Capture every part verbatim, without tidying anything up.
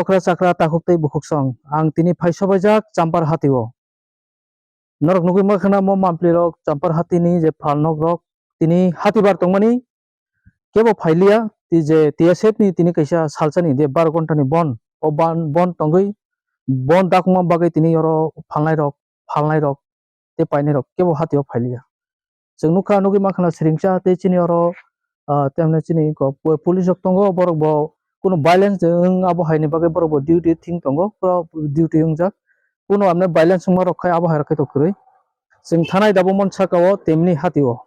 Okra chakra takhuk tei bukhuk song, ang tini phai sobaijak Champar hati o. Norok nugwi mankha na mo mampli rok Champar hati ni je phalnok rok tini hati bar tongmani kebo phailiya, tei je T S F ni tini kaisa salsa ni de bar ghonta ni bon, o ban-, bon tongwi bon dakma bagwi tini oro phalnai rok, phalnai rok tei painai rok kebo hati o phailiya. Chwng nukha, nugwi mankha na siringsa tei chini oro, ah, temne chini ko-, po-, police rok tongo, borok bo kunu violence wng abo haini bagwi borok bo duty thing tongo, pura duty wngjak. Kunu amne violence wngma rok khai abo hai rok khai to kwrwi. Chwng thanai dabo mon saka o temni hati o.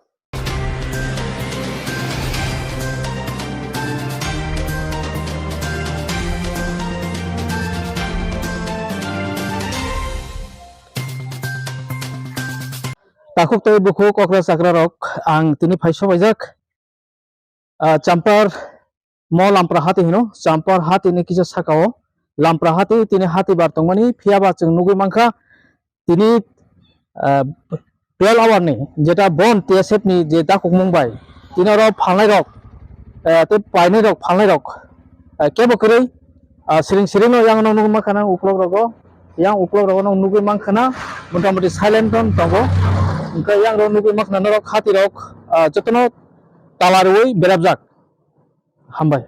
Takhuk tei bukhuk okra chakra rok ang tini phai sobaijak. Ah, Champar mo Lampra hati hino, Champar hati ni kisa saka o Lampra hati tini hati bar tongmani, phiya ba chwng nugwi mankha tini, ah, twelve hour ni jeta bon T S F ni je dakukmung bai tini oro phalnai rok, ah, tei painai rok phalnai rok, ah, kebo kwrwi, ah, siring siring no yang no nugwi mankha na uklok rogo, yang uklok rogo no nugwi mankha na motamoti silent ton tongo, hwnkhe yang rok nugwi mankha na norok hati rok, ah, jotono tala rwui berajak. Hambai.